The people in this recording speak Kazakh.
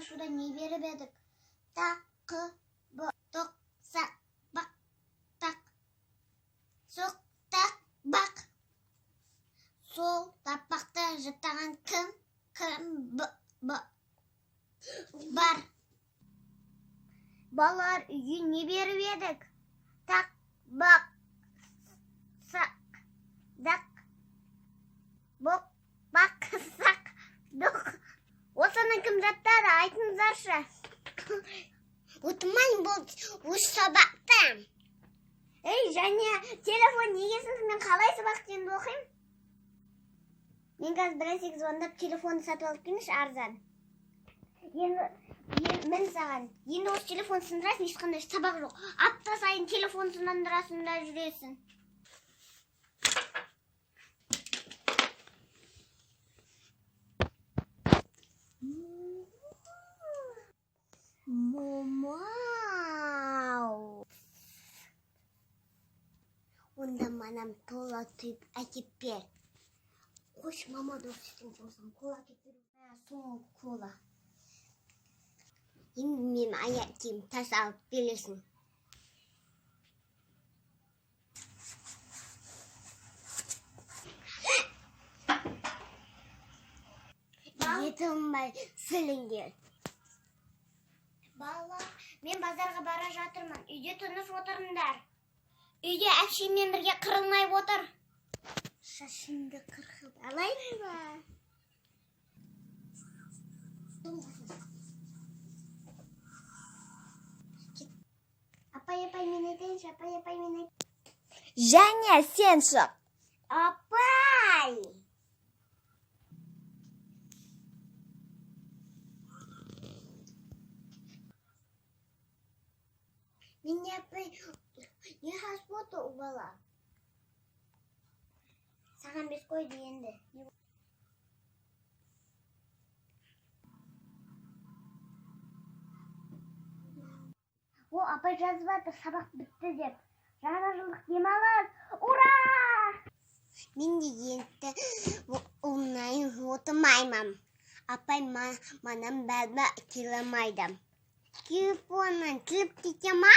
Ауызашуда не беріп едік? Та, қ, б, тоқ, са, бақ, тақ. Соқ, тақ, бақ. Сол таппақты жаттаған кім? Кім, б, б. Бар. Балалар үйге не беріп едік? Тақ, бақ, сақ, дақ, боқ, бақ, сақ, доқ. Осыны кім жаттады? Айтыңыздаршы. Отырмаймын бұл осы сабақта. Ей, және телефон неге сынды? Мен қалай сабақты енді оқимын? Мен қазір бір нәрсеге звондап телефонды сатып алып келейінші арзан. Енді мін саған. Енді осы телефон сындырасың, ешқандай сабақ жоқ. Апта сайын телефон сындырасың да жүресің. Мамау. Онда манам тола түйіп әкеп бер. Қойшы, мама да ертең саған кола әкеп беру. Соңғы кола. Енді мен аяқ киім тас алып бересің. Жетілмай сіліңдер. Бала, мен базарға бара жатырмын. Үйде тыныш отырыңдар. Үйде әпшеммен бірге қырылмай отыр. Шашыңды қырқып алайын ба? Апай, апай, мен айтайыншы, апай, апай, мен айтайын. Және сен шық. Апай! Мен апай, не хаспоты у бала? Саған бес қойды енді. О, апай жазып жатыр, сабақ бітті деп. Жаңа жылдық демалыс. Ура! Мен де енді оңайын отырмаймын. Апай манам бәрі келемайды. Телефоннан тіліп кете ма?